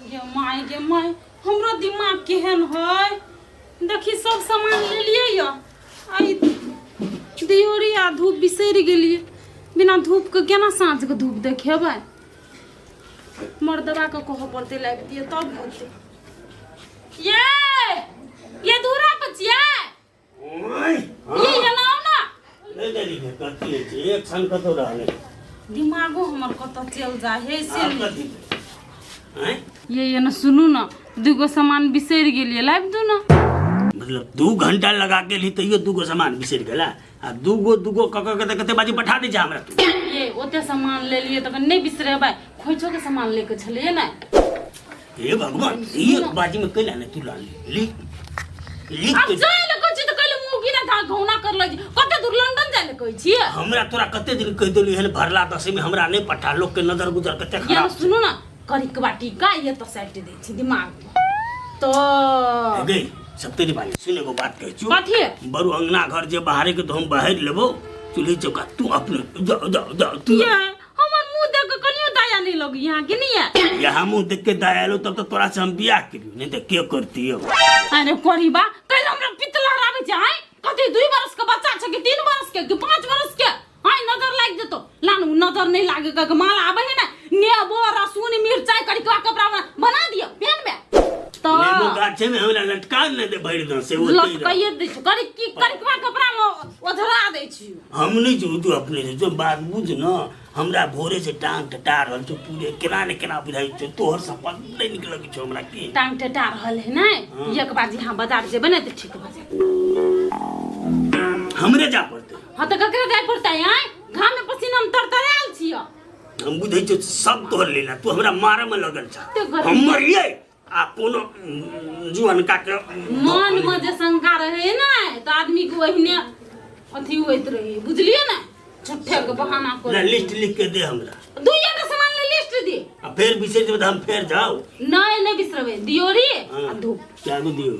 गे माय, गे माय, हमरो दिमाग केहन है। देखी, सब सामान लेलियै यऽ, आ ई दियोरी आ धूप बिसरि गेलियै। बिना धूपके केना साँझके धूप देखेबै? मर्दबा के कहऽ पड़तै, लाबि दिअ तब होतै। ये ये दूरा पर छियै? ओय, ये एना आउ ना। नहि देली ने, कथी होइ छै? एक क्षण कतौ रहलै। दिमागो हमर कतऽ चलि जाइ है से। आब नहि। कथी भेल? आँय? ये ये ना, सुनू ना, दूगो सामान बिसरि गेलियै, लाबि दू ना। मतलब 2 घंटा लगा के एलही, तैयो दूगो सामान बिसरि गेला, आ दूगो दूगो कऽ कऽ के तऽ कते बाजी पठा दै छै हमरा तू। ये ओते सामान लेलियै तऽ नहि बिसरेबै? खोइछो के सामान लेके छलियै ने। हे भगवान, एक बाजी में कैला ने तू लाली लिख लिख आब के। जाय लए कहै छी तऽ कैले मुँह गिना था घौना कर लै छी। कते दूर लंदन जाय लए कहै छियै? हमरा तोरा कते दिन कहि देलियै हन, भरला दशमी में हमरा नहि पठा, लोक के नजर गुजर कते ये खराब छै। सुनू ना, करिकबा टीका ये तऽ साटि दै छी दिमाग पर तऽ। गई सप्तरी बाली, सुन, एगो बात कहै छियौ। कथी? बरु अंगना घर जे बाहरे के तो हम बाहर लेबो, चूल्ही चौका तू अपने जाओ जाओ जाओ तू। ये हमर मुंह देख के कनियो दया नहीं लगी यहाँ के नहीं है? यहाँ मुँह देख के दया एलो तब तो तोरा से हम बियाह करियो, नहीं तो के करतियो? अरे कोरीबा, कैल हमरा पित्त लहराबै छै आय? कथी 2 बरस के बच्चा छै कि 3 बरस के कि 5 बरस के? आय नजर लागि जेतो। लानू, नजर नहीं लागे के माल आबै है ना, नेबो, रसून, मिरचाई, करिकवा कपड़ा बना दियो पेन में तो। नेबो गाछे में हमरा लटका ने दे भरि दिन से ओतै रह। लटकाइए दै छी, करी की करिकवा कपड़ा में ओझरा दै छी। हम नहीं जो तू अपने से जो बात बुझ न, हमरा भोरे से टांग टटा रहल छौ पूरे, केना ने केना बुझाइ छौ। तोहर शपथ नहि नीक लगै छौ हमरा की। टांग टटा रहल है ने? एक बार यहाँ बाजार जेबै ने तऽ ठीक भऽ जायत। हमरे जा पड़तै? हाँ तऽ ककरा जाय पड़तै? आय घाम में पसीना में तरतरायल छियै। हम बुझै छियौ सब तोहर लीला, तू हमरा मारे में लगल छ। ते गर्मी। हम मरियै आ कोनो जुअनका के। मन में जे शंका रहे ने तऽ आदमी के ओहिने अथी होइत रहे, बुझलियै ने? झूठे के बहाना ना कर। लिस्ट लिख के दे हमरा। दुइये टा सामान ले लिस्ट दे। आ फेर बिसरि जेबै तऽ हम फेर जाउ। नहीं, नहीं बिसरबै। दियोरी आ धूप। क्या गो दियो?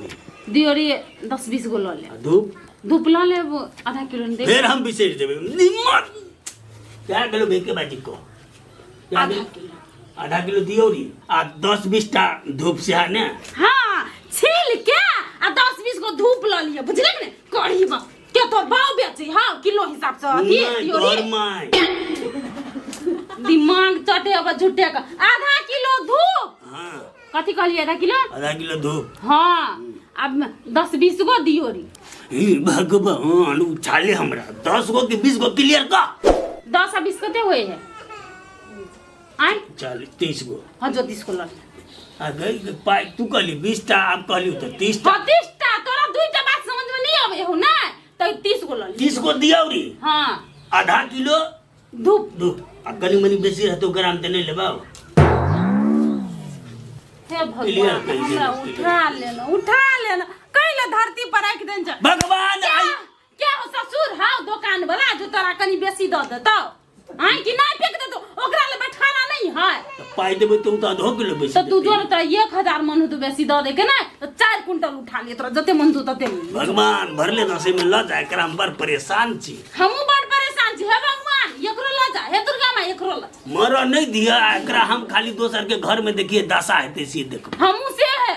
दियोरी 10-20 गो लऽ ले। आ धूप? धूप लऽ लेब आधा किलो ने दे। फेर हम बिसरि जेबै निमन। क्या किलो भेके बाजी को क्या? आधा किलो। किलो। आधा किलो दियौरी आ 10-20 टा धूप से है ने। हाँ, छील के आ 10-20 गो धूप लऽ लिअ, बुझले ने? कढ़ी बा के तोर बाव बेचे? हाँ, किलो हिसाब से अथी। नहि, दियोरी। तोहर माय। दिमाग चटे अब झूठे का। आधा किलो धूप। हाँ। कथी कहलिए, आधा किलो? आधा किलो धूप। हाँ, अब 10-20 गो दियोरी। हे भगवान, उछाले हमरा 10 गो के 20 गो क्लियर का। 10 आ 20 कते हुए है आय? 40, 30 गो। हाँ, जो 30 गो लऽ ले। आ गई पाइ, तू कहली 20 टा, आब कहली तऽ 30 टा। हाँ, 30 टा। तोरा दुईटा बात समझ में नहीं आवे हो ना, तो 30 गो लऽ ले। 30 गो दियौरी। हाँ। आधा किलो धूप। धूप आ कनि मनि बेसी रहतौ ग्राम तऽ नहि लेबौ। हे Clear भगवान, कहि देलक, हमरा clear। उठा लेना, उठा लेना, कैले धरती पर राखि देन छै। भगवान आई। क्या हो ससुर हाउ दुकान वाला जो तोरा कनि बेसी दऽ देतौ आइ कि नहि फेंक देतौ? ओकरा ले बैठाना नहीं है। तऽ पाइ देबै तऽ ओ तऽ आधो किलो बेसी तऽ तू देतै। जो ने, तोरा 1000 मन होतौ बेसी दऽ दे के ने तऽ 4 कुंटल उठा लिए, तोरा जते मन होतौ तते ले। भगवान, भरले दशे में लऽ जा एकरा, हम बड़ परेशान छी। हमहूँ बड़ परेशान छी। हे भगवान, एकरो लऽ जा। हे दुर्गा माँ, एकरो लऽ जा। मरऽ नहि दिअ आ एकरा, हम खाली दोसर के घर में देखिए दशा हेतै से देखबै। हमहूँ से है,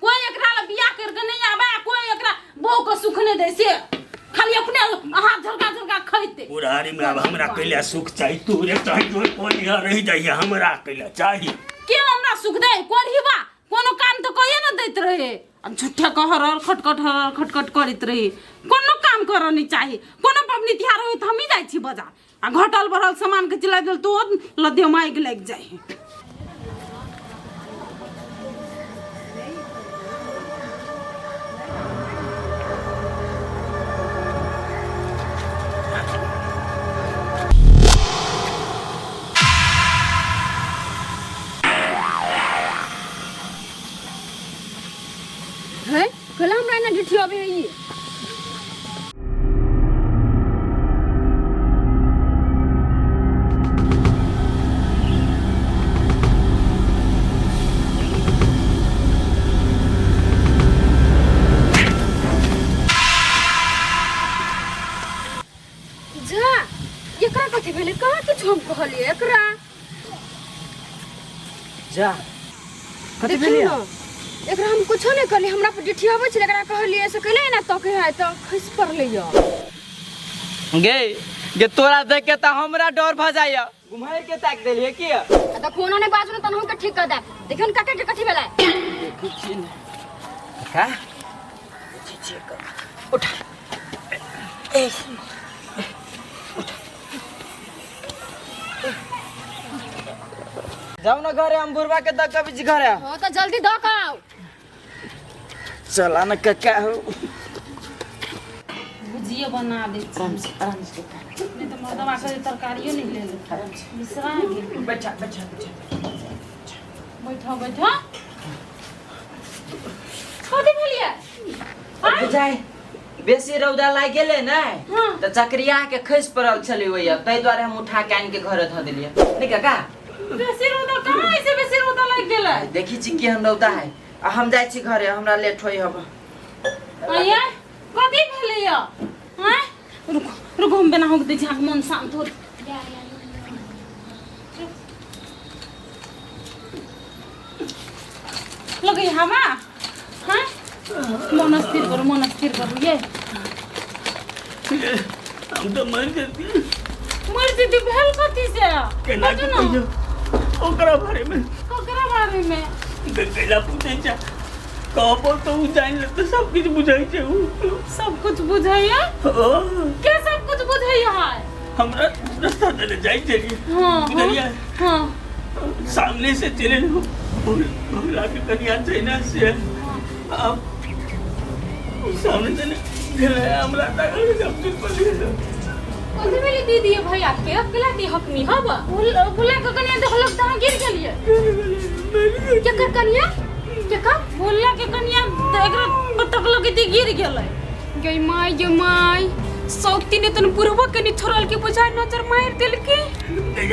कोई एकरा ला बियाह करके नहीं आवे आ कोई एकरा बहू के सुख नहीं दे, से खाली अपने हाथ झलका झलका खैते। बुढ़ारी में अब हमरा कैला सुख चाही? तोरे चाही तो कोई रहि जाइए, हमरा कैला चाही? के हमरा सुख दे? कोन हिबा? कोनो काम तो कहिए न दैत रहे आ झूठे के हर हर खटखट हर हर खटखट करैत रहे। कोनो काम करऽ नहीं चाही। कोनो पबनी तिहार होय तऽ हमही जाइ छी बाजार आ घटल बढ़ल सामान के चिल्ला देल तो लदे माइक लागि जाइ है। है कल हमरा एना ढिठियाबै है ई। जा, एकरा कथी भेलै? कहाँ किछु हम कहलियै एकरा? जा। कथी देखियौ भेलै? ने, एकरा हम कुछो नहि कहलियै, हमरा पर डिठियाबै छलै, एकरा कहलियै से कैले एना तकै है तऽ खसि पड़लै यऽ। गे गे तोरा देख के तऽ हमरा डर भऽ जाइया, घुमारि के ताकि देलियै की? आ तऽ फोनो नहि बाजू ने तहन के ठीक कऽ देब। देखियौ ने काका के कथी भेलै। काका उठा, ए उठा, जाउ ने घरे, हम बुढ़वा के दऽ के अबै छी घरे। हँ तऽ जल्दी दऽ कऽ आउ। चला न काका हो। भुजिए बना दै छी। आराम से, आराम से काका। नहि तऽ मर्दबा के तरकारियो नहि लेल। आराम से। मिश्रा गेल। बैठा बैठा बैठा। बैठो बैठो। कथी भेलियै? बुझाइ बेसी रौदा लागि गेलै ने हाँ। तऽ चक्रिया के खसि पड़ल छलै ओहि, ताहि दुआरे हम उठा के आनि के घरे धऽ देलियै। नहि काका? बेसी रौदा कहाँ ऐसे बेसी रौदा लागि गेलै? देखी छी केहन रौदा है। आ हम जाइ छी घरे, हमरा लेट होइ हब। आइए कथी भेलै यऽ? आँय रुको रुको, हम बना होके दै छी, अहाँके मन शान्त हो। लगै हवा। हाँ मन स्थिर करू, मन स्थिर करू। ये हम तऽ मरि जेती। मरि जेती? भेल कथी से? केना बाजू के ने। कहियौ ओकरा बारे में? ककरा बारे में? कैला पूछै छै? कहबो तऽ उ जानि लेतै, सब किछु बुझै छै उ। सब कुछ बुझैया? ओ। के सब कुछ बुझैया है? हमरा रास्ता देने जाइ छलियै। हाँ हाँ। बुझलियै? हाँ। सामने से चले भोला के कनिया छै ने, से अब उ सामने से ने गेलै, हमरा ताकल सब चीज पलियै। कथी भेलै दीदी भैया के? अब केला दी हकनी हब? भोला के कनिया देखलक तऽ अहाँ गिर गेलियै? केकर कनिया? केकर? भोला के कनिया तऽ एकरा तकलक तऽ गिर गेलै। गई माय गे माय, शक्ति ने तन बुढ़बो के नहीं छोड़ल के, बुझाय नजर मार देलके। हे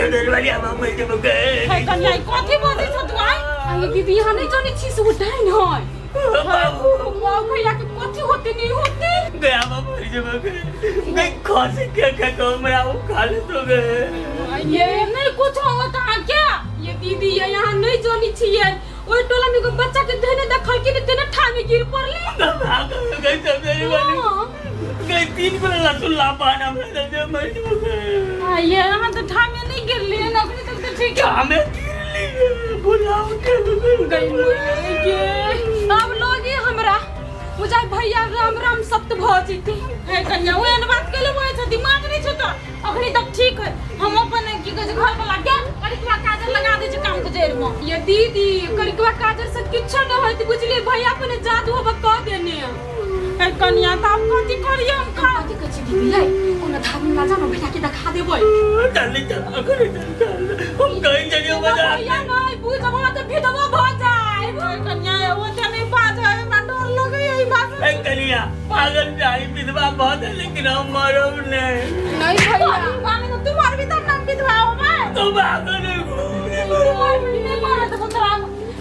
कनिया, ई कथी बजै छ तू आइ? आये दीदी, यहाँ नहीं जाने छी से उठाइन है। बाबू। भैया के कथी होते नहीं होते। गया बाबू, गई खांसी के के हमरा उ खा ले तो गए। ये नहीं कुछ होत अहाँ के। ये दीदी, ये यहाँ नहीं जानी छियै, ओइ टोला में एगो बच्चा के धेने देखल कि तेने ठामे गिर पड़ले। गई सब मेरी वाली। हाँ। गई तीन को लहसुन ला पाना मैं तो मर गए। आ ये अहाँ तऽ ठामे नहीं गिरलियै ने अखनी तक तऽ ठीक है। हमें गिर ली बुलाओ के। गई गे, अब लोग हमरा बुझाइ भैया राम राम सत्य भऽ जेतै। हे कन्या, ओहन बात कैले बोलै छ? दिमाग नहीं छौ तोरा? अखनी तक ठीक है। हम अपन की कहै छै घर वाला के करिकवा काजर लगा दै छै काम के जड़ि में। ये दीदी, करिकवा काजर से किछो न होइत, बुझलियै? भैया अपने जादू होबे कह देने। हे कन्या, तऽ आब कथी करियै हम? खा कथी कहै छी दीदी यै, कोनो धार्मिक ना जानो, भैया के देखा देबै। चल चल अखनी चल चल, हम कहीं चलियो बाजार। भैया नहीं बुझब तऽ विधवा भऽ जाय। हे कन्या, ओते नहीं बात है, हमरा डर लगैया ई बात। ए कनिया, पागल जाई विधवा बहुत है, लेकिन हम मरब नहीं। नहीं भैया। माने तो तू मरबी तब ना विधवा होबै। तो पागल है। तू मरबी नहीं मरत तो तोरा।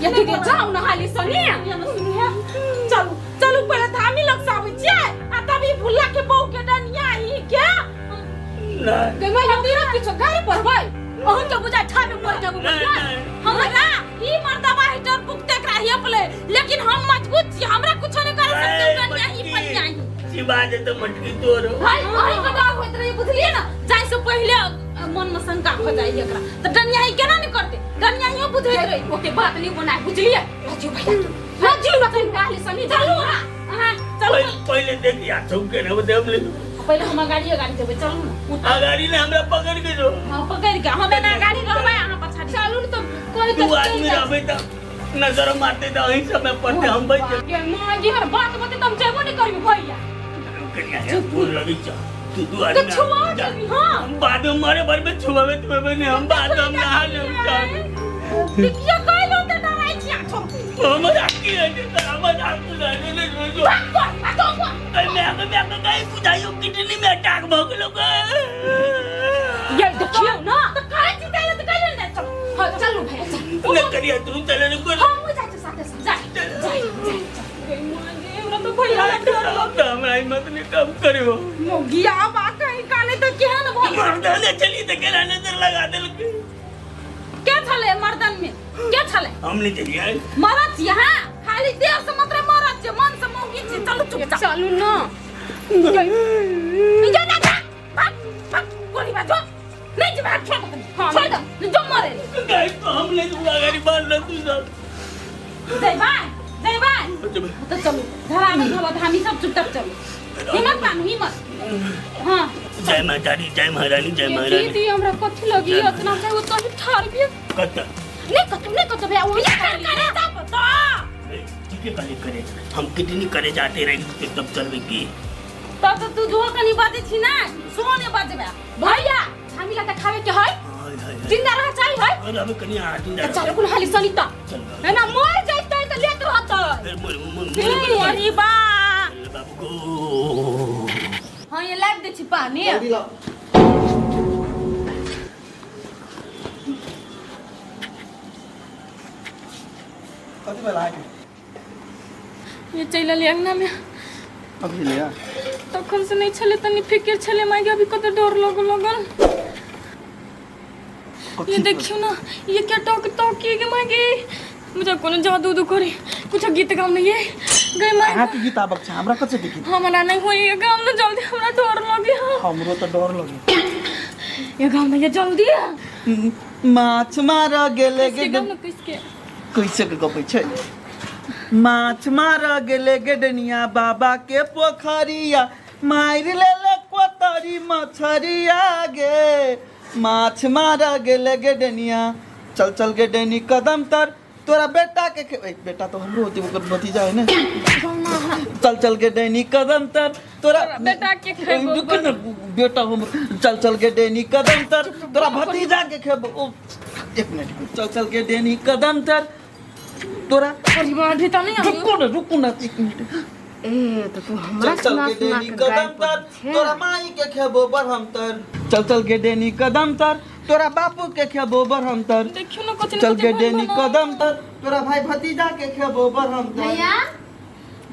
ये दीदी, जाउ न हाली सनी। ये न सुनिहे, चलू चलू, पहिले धामी लग से आबै छियै आ तब ई भुल्ला के बहू के डनिया ई के। नहीं। गई माय, दीदी किछो गाड़ी पढ़बै अहूँ के बुझाइ ठामे मर जाबू। नहीं, नहीं। हमरा ई मर्दबा हिटर पुख्ते एकरा हेपले, लेकिन हम मजबूत छी, हमरा कुछो नहीं कर सकते कन्या ही पनिया ही। चिबा दे तो मटकी तोड़ो। भाई, अही के डर होइत रही, बुझलियै ना? जाय से पहिले मन में शंका हो जाय एकरा तऽ डनिया ही केना नहीं करते, डनिया ही बुझैत रही। ओते बात नहीं बनाए, बुझलियै? राजू भैया के राजू न तन गाली सनी। चलू अहाँ, अहाँ चलू। पहले पहले देखिए चौके ना देव ले। पहिले हम गाड़ी गाड़ी देबै, चलू ने। आ गाड़ी ने हमरा पकड़ के जो। हाँ, पकड़ के हम एना गाड़ी रहबै, अहाँ पछाड़ी चलू ने तऽ कोई दू तऽ आदमी रहबे त नजर मारते त अही समय पड़ते, हम बच जेबै। गे माय गे, हर बात बते त हम जेबो नहीं करबी भैया। कनिया ये फूल लगी छ तू दू तो आदमी छुआ जा। देबी। हाँ। हम बाद में मरे भर में छुआवे तुआवे नहीं, हम बाद में हम नहा लेब चल। देखियो कइलो तऽ डराइ छी आ छोड़। हम राखी है हम राखी नहीं नहीं नहीं। मैं कहीं बुझाइयो किडनी में अटैक भ गेलो। ये देखियो ना। तऽ कहै छी जाय तऽ कइले ने चल। हाँ चलू भैया चल। ने करिया तू चले ने कोई। हम जाइ छी साथे साथ, जाय जाय जाय। गई माँ गे, हमरा तऽ भैया लग डर तो हमरा हिम्मत नहीं कम करियो। मोगिया बा कहीं काने तऽ केहन भऽ मर्दाने चली त केना नजर लगा देलकै। के छलै मर्दन में? के छलै हम नहीं जइए मरत छी हां खाली देह से मतलब मरत छी मन से मौगी छी चलू चुपचाप चलू ना जो ना जा भाग भाग गोली बाजो नहीं जे भाग छोड़ दे छोड़ दे जो मरे गाय तो हम नहीं दूंगा गाड़ी बांध ले तू सब जयबा जयबा तो चलू धरा में धवा धामी सब चुपचाप चलू हिम्मत बानू हिम्मत हाँ जय माता दी जय महारानी जय महारानी दीदी हमरा कथी लगी इतना चाहे वो तो ठार भी कत नहीं कत नहीं कत भैया वो ये कर करे तब तो ठीक है करे करे हम कितनी करे जाते रहे तब चलबे की तब तो तू जो कनी बाजै छी ना सोने बाजबे भैया हामीला त खावे के है हाय हाय जिंदा रह चाहिए है और अब कनी आ जिंदा त चलो कुल हाली सनी त चल है ना मर जैतै त लेट रहतै फिर मोर मोर हे अरे बा बाबू को हाँ ये लाइव दे छी पानी जल्दी लाओ। कथी भेल अहाँके? ये चलि एलियै अंगना में अभी लिया तखन से नहीं छले तनी फिकिर छले माय अभी कते डर लग लगल ये देखियो ना ये क्या टोक टोक की के माय गे मुझे कोनो जादू उदू करी कुछ गीत गाम नहीं ये गए माय अहाँके गीत आबक छै हमरा कथी के गीत हमरा नहीं होई ये गाम ना जल्दी हमरा डर लगे हमरो तऽ डर लगे ये गाम ना ये जल्दी माछ मार गेले किसके गाम ना किसके कैसे के गपै छै माछ मार गेले गेडनिया बाबा के पोखरिया मारि लेले कोतरी मछरिया गे माछ मार गेले गेडनिया चल चल गेडनी कदम तर तोरा बेटा के बेटा तो हमरो होती ओकर भतीजा है ने चल चल गेडनी कदम तर तोरा बेटा के खेबो रुक न बेटा हम चल चल गेडनी कदम तर तोरा भतीजा के खेबो ओ, एक मिनट चल चल गेडनी कदम तर तोरा परिवार भी त नहीं आयो रुकू न रुकू न एक मिनट ए तो तू हमरा चल चल सुना के सुना डेनी के कदम गाय तर तोरा माई के खेबो बरहम तर चल चल के डेनी कदम तर तोरा बापू के खेबो बरहम तर देखियो ना कथी चल के डेनी कदम तर तोरा भाई भतीजा के खेबो बरहम तर भैया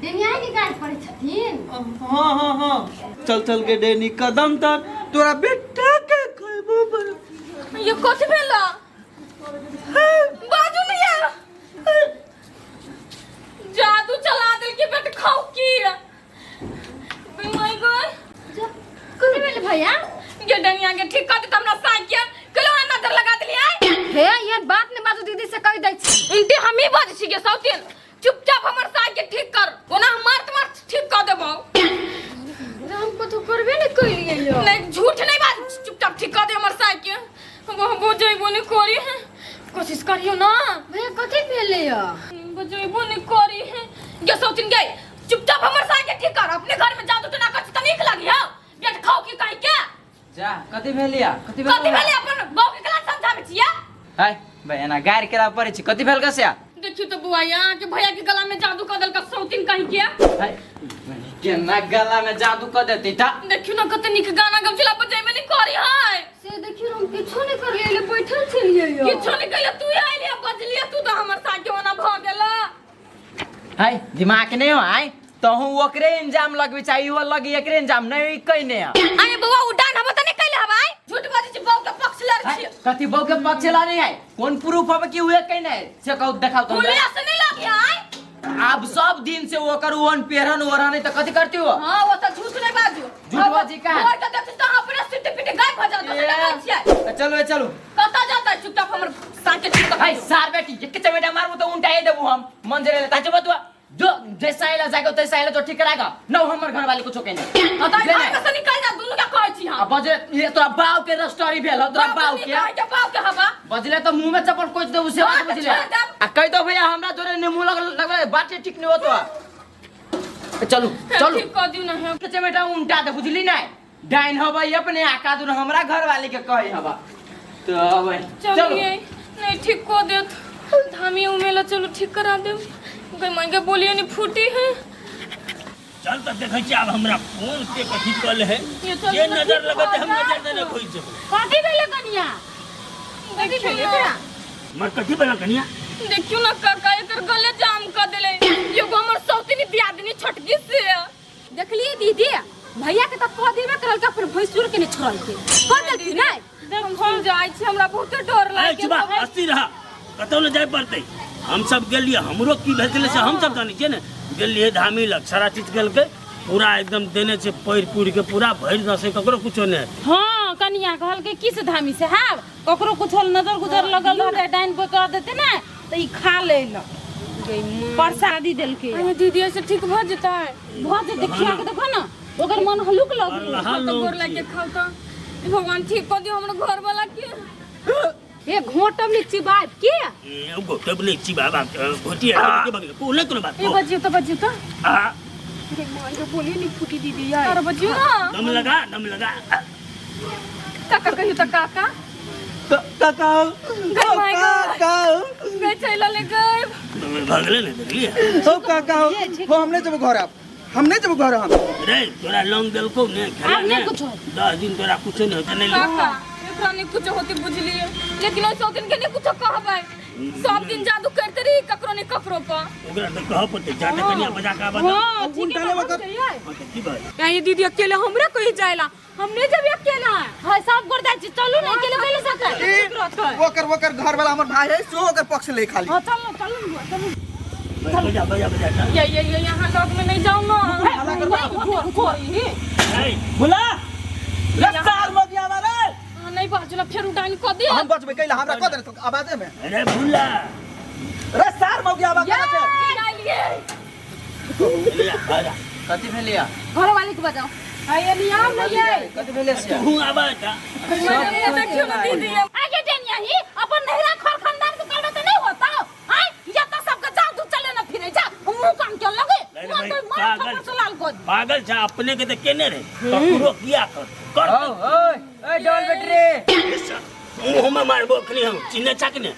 डेनिया के गाय पड़ै छथिन हाँ हाँ हाँ चल चल के डेनी कदम तर तोरा बेटा के खेबो बरहम ये कथी भेला बाजू नहीं यार जादू चला दिल के बेट खाओ की my God कथी भेल भैया ये डनिया के ठीक कर दे हमरा साइकिल कलो नजर लगा देली आई हे ये बात ने बाजू दीदी से कह दै छी उल्टे हम ही बाजै छी गे सौतीन चुपचाप हमर साइकिल ठीक कर ओना हम मारत मारत ठीक कर देबौ हम कथू करबे ने कइलियै यो नहीं झूठ नहीं बाज चुपचाप ठीक कर दे हमर साइकिल हम बजैबो नहीं करी है कोशिश करियो ना भैया कथी भेलै यो बजैबो नहीं करी है गे सौतीन गे चुपचाप हमर साइकिल ठीक कर अपने घर में जादू टोना कर छी त नीक लागी हां बेट खाओ की कहीं के जा कथी भेल या कथी भेल कथी भेलै अपन बहू के गला समझाबै छियै हाय भाई एना गारि केला पड़ै छै कथी भेल कस्या देखियो तो बुआ यहाँ के भैया के गला में जादू कर देलका सौतीन कहीं के हाय केना गला में जादू कर देती था देखियो ना कते नीक गाना गमछला बजेबे नहीं करी है से देखियो हम किछो नहीं करलियै ले बैठल छलियै यो किछो नहीं कहियो तू आइलिया बजलिया तू तो हमर साथे ओना भ गेला हाय दिमाग नहीं हो आय तहु ओकरे इंजाम लगबे चाहिए वो लगी एकरे इंजाम नहीं कइने है अरे बउआ उडान हम त नहीं कइले हवाई झूठ बाजै छी बहू के पक्ष लड़ हाय, छी कथी बहू के पक्ष ला नहीं है कौन प्रूफ हवे कि उहे कइने है से कहू देखाओ तो हमरा। पुलिया से नहीं लगी आय अब सब दिन से ओकर ओन पेरन ओरन नहीं तो कथी करती हो हां वो त झूठ नहीं बाजू झूठ बाजी का? और के देखी त अपने सिट पिट गाय भ जात से छियै चलो ए चलो कत जाता चुपचाप हमर साथे ठीक कर भाई सार बेटी एक चमेटा मारबो तो उल्टा देबू हम मन जरे ताचे बतुआ जो जैसा आइला जाके तैसा आइला तो ठीक कराएगा न हमर घर वाले कुछो कहने अतः ले घर ने। में से निकल जा दुनू के कहै छी हम आ बजले ये तोरा बाव के रस्टोरी भेल हौ, तोरा बाव के के बाव के हवा बजले तो मुंह में चप्पल कोच देबू से हाँ, बात तो बुझले छोड़ देब। आ कह दो भैया हमरा जोरे नींबू लग लग बात ठीक नहीं होतो चलू चलू ठीक कर दियो ना है के चमेटा उल्टा दे बुझली नहीं डाइन हवा अपने आका दुन हमरा घर वाले के कही हवा तो भाई चलो चलिए नहीं ठीक कर देत धामी उमेला चलो ठीक करा देब गई मां के बोलिए नहीं फूटी है चल तऽ देखै छी आब हमरा कोन के कथी कल है ये चल जे ना नजर ठीक लगत हम भऽ नजर जायत। देने खोइ छै कथी भेलै कनिया कथी भेलै तोरा मर कथी भेल कनिया देखियो ना काका एकर गले जाम कर देले एगो हमर सौतिनी दियादनी छोटकी से देखलिए दीदी भैया के तऽ कह देबे करलकै पर भैंसुर के नहीं छोड़लकै कह देलखिन नहीं हम हम जाइ छी हमरा बहुते डर ए लागे चुपा अस्थिर रहा कतौ ने जाय पड़तै। हम सब गेलियै, हमरो की भेल छलै से हम सब जानै छियै ने। गेलियै धामी लग, सारा चीज केलकै पूरा एकदम देने छै, पैर पूर के पूरा भरि दसै, ककरो कुछो नहि हेतै। हाँ कनिया कहलकै की से धामी से हाब ककरो कुछो नजर गुजर लगल रहतै, डाइन पे कर देतै ने तऽ ई खा लेल प्रसादी देलकै। अरे दीदी ऐसे ठीक भऽ जेतै? भऽ जेतै, खिया के देखो ने ओकर मन हल्लुक लगलै। अल्लाह तो लोग गोर लाग के खाउ तऽ भगवान ठीक कऽ दियौ हमर घर वाला के। ए घोटब ने चिबाब के ए घोटब नहि छी बाबा, घोटी के बगल को नहि कोनो बात। ए बजियो तो, बजियो तो। आ रे मां के बोली नहीं फूटी दीदी यार। अरे बजियो ना। दम लगा, दम लगा। काका कहियो तऽ काका। काका ओ काका गए चलि ले गए। भगले ने देखलिए। ओ काका हो, हम नहीं जब घर आप, हम नहीं जब घर हम। रे तोरा लौंग देलकौ ने खेला आब नहि ने कुछो। 10 दिन तोरा कुछो नहि होतै, नहि ले। काका एकरा नहीं कुछ होती बुझलिए, लेकिन ओइ सौतिन के नहीं कुछ कहबै। सब दिन जादू करते रही ककरो नहीं ककरो पर। ओकरा तऽ कहऽ पड़तै, जाते कनिया बजा के आबऽ तऽ। हाँ ठीक उल्टा है लेबऽ कर। हाँ, तऽ की बात? ये दीदी अकेले हमरा कहीं जाएला, हम नहीं जब अकेला। हाँ सब गोर जाइ छी, चलू ने अकेले कैले सकै। ठीक रहतै। ओकर ओकर घर वाला हमर भाई है, सो ओकर पक्ष ले खाली। हाँ चलू चलू चलू। बजा बजा बजा चल। ये यहाँ लग में नहीं जाऊँ ना। ए, बुला रफ्तार मगिया वाला। हाँ, नहीं बाजू फिर उडान कऽ दे। हम बचबे कैला, हमरा कह देने तो आवाजे में। अरे भुला रे सार मगिया वाला कहाँ छै? ले आ, कथी भेलिया? घर वाले के बजाओ। ये नियम नहीं है। कथी भेले से? तू आबऽ तऽ। देखियो ना दीदी। आगे डेनिया ही अपन नहिरा खर खानदान के करबे त नहीं होता। आय या त सबके जादू चले न फिरे जा मुंह काम के लगे। नहीं मन भाई, तो मन पागल। थप्पड़ से लाल कर दी। पागल छ, अपने के तऽ केने रहे ककरो किया कर कर। ओ ओए ओए डोल बेटरी मुँह में मारबो अखनी हम चिन्ह छक ने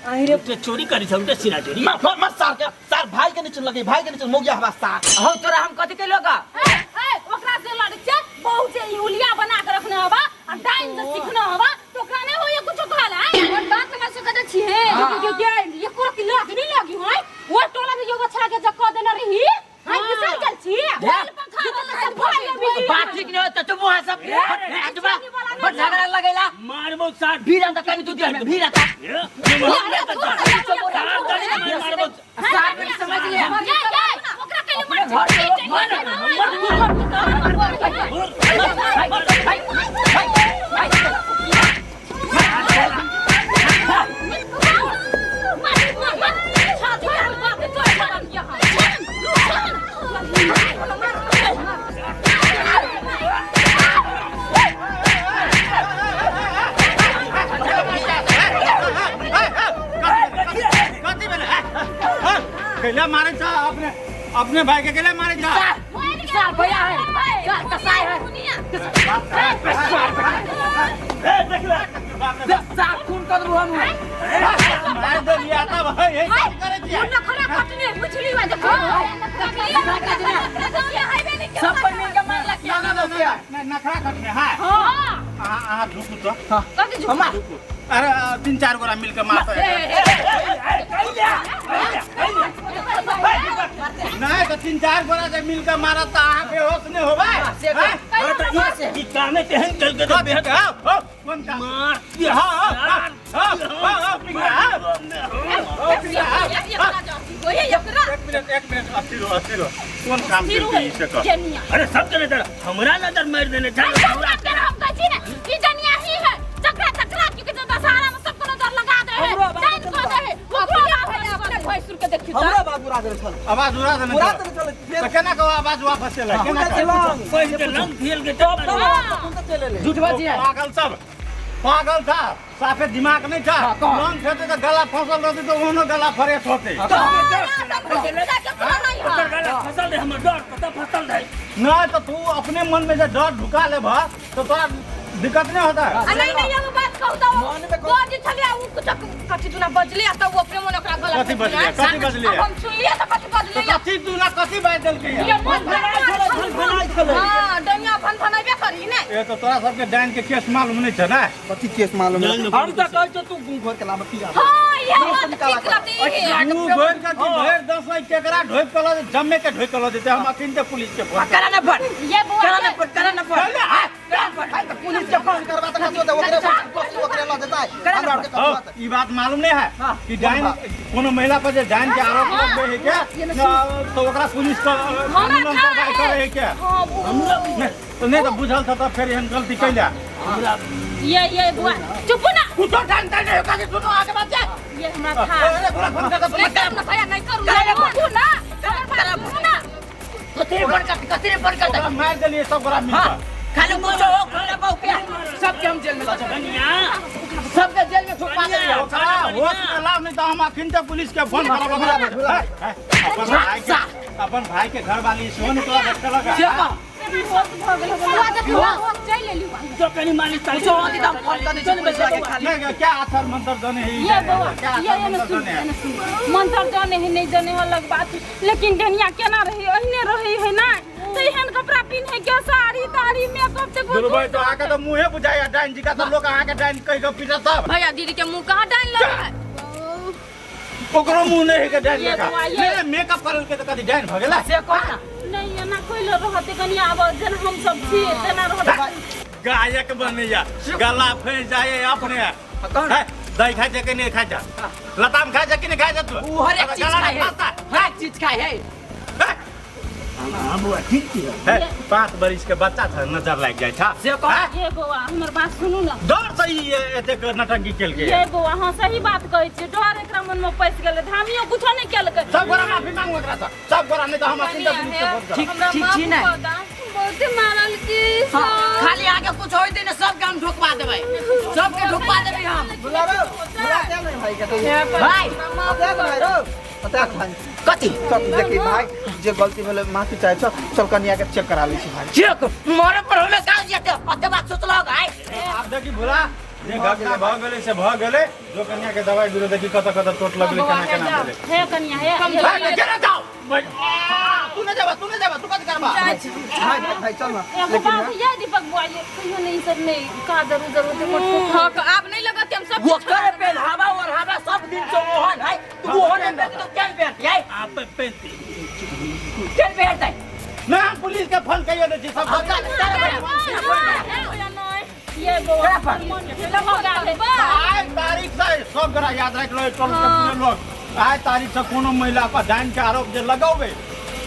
ते चोरी करी छौ ते सीना चोरी। मार मार मार सार के, सार भाई के नीचे लगे, भाई के नीचे मौगिया हवा सार। हौ तोरा हम कथी कहलो का? ए ए ओकरा से लड़े छै बहु जे ई हुलिया बना के रखने हवा आ डाइन से सीखने हवा तो ओकरा नहीं होय कुछो कहला। और बात हमरा से कहते छी हे के के ये कोरा की लाग नहीं लागी होय वो टोला में योगा छड़ा के जक्का देना रही हाय किसान गेल छी ध्यान। पंखा वाला सब भाई अभी। बात ठीक नहीं होता चुप वहां सब बड़ झगड़ा लगेला। मारबो सार भीड़ अंत कनी तू दिया में भीड़ आता। ए, मारबो सार में समझ लिया। ये ये ओकरा कइले मार घर के लोग कथी भेलै? कैला मारै छ अपने अपने भाई के कैला मारै छ? सार भैया है, सार कसाई है, ए देख ले सार खून कर दू हम। मार दे लिया त भाई, ए की करै छियै? सब पर मिलके मारलक। ना ना ना नखरा कटने हां अहाँ अहाँ झुकू तो हमार अरे तीन चार गोरा मिलके मारते। नहीं तो तीन चार गोरा जे मिलके मारत त अहाँ बेहोश नहीं होबै। हैं? ई कामे तेहन कल के तो बेहद हो हो कोन काम? मार हाँ हाँ हाँ हाँ हाँ पिंगला हाँ हो पिंगला हाँ। एक मिनट अस्थिर हो, अस्थिर हो। कोन काम केलकै ई से कह? अरे सब के नजर हमरा नजर मार देने छल। हमरा बात उड़ा देने छल, आवाज उड़ा देने उड़ा छल। देने छल फेर तऽ केना कहो आवाज वापस एलै? केना उनका कहो? चलंग पहिल के लंग खेल के टप उनका चले ले। झूठ बाजी है। पागल सब पागल था, साफे दिमाग नहीं था। लंग खेते तो गला फसल रहते तो ओहनो गला फ्रेश होते। ओकर गला फसल रहे, हमर डर कतऽ फसल रहे। नहीं तो तू अपने मन में जे डर ढुका ले भा तो तोरा दिक्कत नहीं होता है। नहीं नहीं हम बात कहू तो मन में बज छलिया उ कुछ कथी दुना बजले आ त उ अपने मन ओकरा गलत कथी बजलियै? कथी बजलियै? अब हम सुनलियै त कथी तो बजलियै? कथी तू ना कथी बाजि देलकै ये मन फनफनाइ छलै। हां डनिया फनफनाइबे करी ने। ए तो तोरा सबके डाइन के केस मालूम नहीं छ ना? कथी केस मालूम है? डाइन में हम त कहै छौ तू गुम घर के लाब पिया। हां ये बात निकाला ठीक रहती है। तू भरि के तू भरि दस लाख केकरा ढोइ कल जम्मे के ढोइ कल देते हम अखिन ते पुलिस के फोन करा ना फोन, ये बुआ करा ना फोन, करा ना फोन। करा करा ना फोन। पुलिस के फोन करबा त कथि होतै ओकरे ओकरे ल जेतै हमरा आर के कथि होतै। ई बात मालूम नहीं है कि डाइन कोनो महिला पर जे डाइन के आरोप लगबे है के न, तो ओकरा पुलिस के कानूनन कार्रवाई करे है के नहीं तो नहीं तो बुझल था तो फिर एहन गलती कैला। ये बुआ चुप ना। कुछो डाइन ताइन नहीं होगा कि सुनो आगे बात जाए। ये हमरा था। अरे पूरा फोन कर नहीं करब ना भैया नहीं करू ना ना हमर बात सुनू ना। कथी रे फोन करते कथी रे फोन करते ओकरा मार देलिए सब गोरा मिल हाँ के। खाली कुछो हो खाना पाऊ क्या सबके हम जेल में लऽ जेबै सबके जेल में छुपा देबै। ओकरा होश में लाव नहीं तो हम अखिन ते पुलिस के फोन करब ओकरा। अपन भाई के अपन भाई के घर वाली सेहो ने तोरा रखलक है। से कह चलि एली तो कनी मालिश तालिश कुछो होती तऽ हम फोन कऽ दै छियै पुलिस वाला के खाली। नहीं क्या असर मंतर जाने है ये बौआ क्या ये असर ये मंतर सुन जाने है। एने सुन मंत्र जाने है नहीं जाने है अलग बात लेकिन डनिया केना रही ओहने रही है ना तो एहन कपड़ा पिन्हे के साड़ी ताड़ी मेकअप ते दुनू भाई तो आके तो मुंहे बुझाइया डाइन जी का तो लोग अहाँके डाइन कहि के पीटत तब भैया दीदी के मुंह कहाँ डाल लगे है ओकरो मुंह नहीं है के डाइन ये लेखा। बौआ, ये- नहीं मेकअप करल के तो कथी डाइन भ गेलै। से कह ना नहीं एना कोइलो रहते कनी आब जेना हम सब छी तेना रहते। गायक बनैया गला फंस जाए अपने। कौन? है, दही खाइ छै कि नहीं खाइ छै लताम खाइ छै कि नहीं खाइ छै तू? उ हरेक चीज गला खाइ नहीं है फंसता। हरेक चीज खाइ है। हां बुआ ठीक छी। है, 5 बरिस के बच्चा छ नजर लागि जाइ छ। से कह है? ये बौआ हमर बात सुनू ना। डर से ई एतेक नटंकी केलकै। ये बौआ हाँ सही बात कहै छी डर एकरा मन में पैस गेलै धामियो कुछो नहीं केलकै। सब गोरा माफी मांगू एकरा से सब गोरा नहीं तो हम अखिन पुलिस के फोन करब। ठीक ठीक छी ने बहुते मारल की हाँ, खाली आगे कुछ होय दे ने सबके हम ढुकवा देबै सबके ढुकवा देबै हम। बुलाबो बुला दे नहीं भाई के तो भाई बता दे भाई रो बता दे भाई कथी कथी देखी भाई जे गलती भेलै माफी चाहै छ चल कनिया के चेक करा लै छी भाई। चेक मरे पर होले का जेते अते बात सोचलक भाई। आब देखी भोला जे घटना भ गेलै से भ गेलै जो कन्या के दवाई बिरो देखी कत कत चोट लगलै केना केना भेलै। हे कनिया हे भाई केना जाओ तू नहीं जाबा तू नहीं जाबा तू कथी करबा। भाई भाई भाई चल ना एगो लेकिन बात ये दीपक बुआ ये कहियो नहीं सब नहीं का जरूर जरूर ते हां आब नहीं लगत हम सब वो करे पेन हवा और हवा सब दिन से ओहन है तू ओहन है तो केन पेन है आप पेनती केन पेन है ना हम पुलिस के फोन कहियो दै छी सब हाँ, चल, चल, ये बौआ आइ तारीख से सब गोरा याद राखि लो टोल के पूरे लोग आइ तारीख से कोनो महिला पर डाइन के आरोप जे लगौबै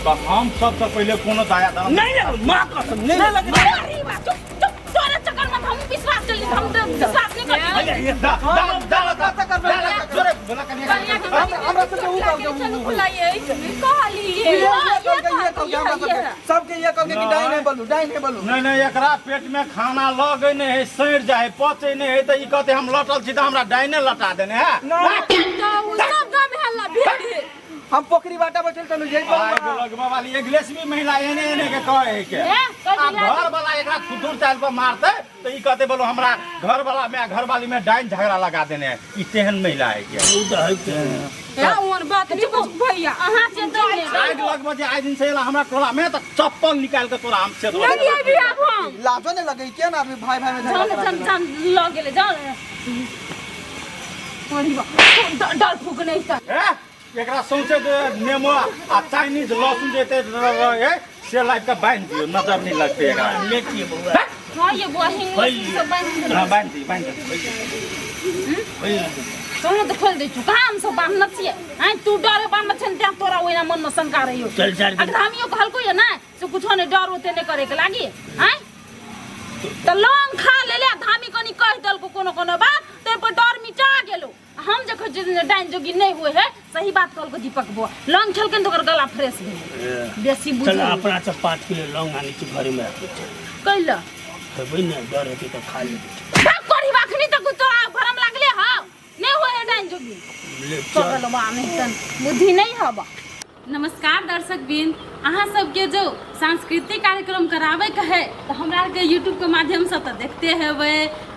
तो हम सबसे पहिले कोनो दया धर्म नहीं लगो मां कसम नहीं लगो। अरे बा चुप चुप तोरा चक्कर में हम विश्वास चली हम तो विश्वास नहीं करते। दा दा दा दा जोरे बोला कन्या हमरा सबके उ कहलकै चलू बुलाइए कहलिए ये कहलकै हमरा सबके सबके ये कहलकै कि डाइन है बोलू डाइन है बोलू। नहीं नहीं एकरा पेट में खाना लगे नहीं है सड़ जाए पचे नहीं है तो ई कहते हम लटल छी तो हमरा डाइने लटा देने है। तो सब गांव में हल्ला भेल हम पोखरी बाटा बैठल चलू जई लगवा वाली इंग्लिश भी महिला एने एने के कहे है के ए घर वाला एकरा थुथुर चाल पर मारते तो ई कहते बोलो हमरा घर वाला में घर वाली में डाइन झगड़ा लगा देने है ई तेहन महिला है के उ त है के या ओन बात नहीं बुझ भैया अहाँ से तो आज लगभग जे आज दिन से एला हमरा टोला में तो चप्पल निकाल के तोरा हम से नहीं अभी आब हम लाजो नहीं लगे के ना आदमी भाई भाई में झगड़ा जान करा जान जान ल गेलै जान पड़ी बा डर फूक नहीं त ए एकरा सौंसे नेमो आ चाइनीज लहसुन जे एते रहे से लाइफ के बांधि दियो नजर नहीं लगते एकरा। लेती बउआ हां ये बुआ हिंग सब बांधि देलक। हां बांधि दी बांधि दी तोहरा तो खोल दै छु कहाँ हम सब बान्हने छियै आँय तू डरे बान्हने छन तें तोरा ओहिना मनमे शंका रहियो। चल चार आ धामियो कहलको ये ना से कुछो नहीं डर ओते नहीं करे के लागी आँय त लौंग खा लेले धामी कनी कहि देलको कोनो कोनो बात तै पर डर मिटा गेलो। हम जे कहै छियै डाइन जोगी नहीं हुए है सही बात कहलको दीपक बुआ लौंग खेलकन त ओकर गला फ्रेश भेल बेसी बुझ चल अपना से 5 किलो लौंग आनै छी घरे में राखै छै कैला खेबै ने डर हेतै त खा लेबै। भाग करी बाखनी त तोरा भरम लागले हौ नहीं हुए है डाइन जोगी ले चल पगल बा नहीं तन बुद्धि नहीं हबा। नमस्कार दर्शक बिंद अहाँ सबके जो सांस्कृतिक कार्यक्रम करावे के है तो हमरा के यूट्यूब के माध्यम से तो देखते हेबै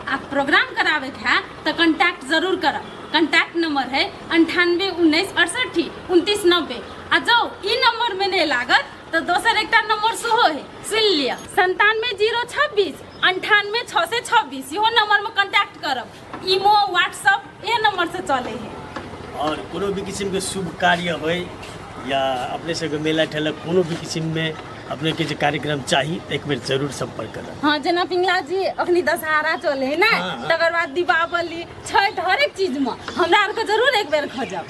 आ प्रोग्राम करावे के है तो कॉन्टैक्ट जरूर करब। कॉन्टैक्ट नंबर है 98 19 68 29 90 आ जो ई नंबर में नहीं लागत तो दोसर एकटा नंबर सेहो है सुन लिअ 97 026 98 626 इहो नंबर में कॉन्टैक्ट करब। इमो व्हाट्सअप ये नंबर से चले है। और कोनो भी किस्म के शुभ कार्य होय या अपने सबके मेला ठेला कोनो भी किस्म में अपने के जे कार्यक्रम चाही तऽ एक बेर जरूर संपर्क करब। हाँ, जेना पिंगला जी अखनी दशहरा चले है ना, हाँ, हाँ। तकर बाद दीपावली, छठ, हरेक चीज में हमरा आरके जरूर एक बेर खोजब।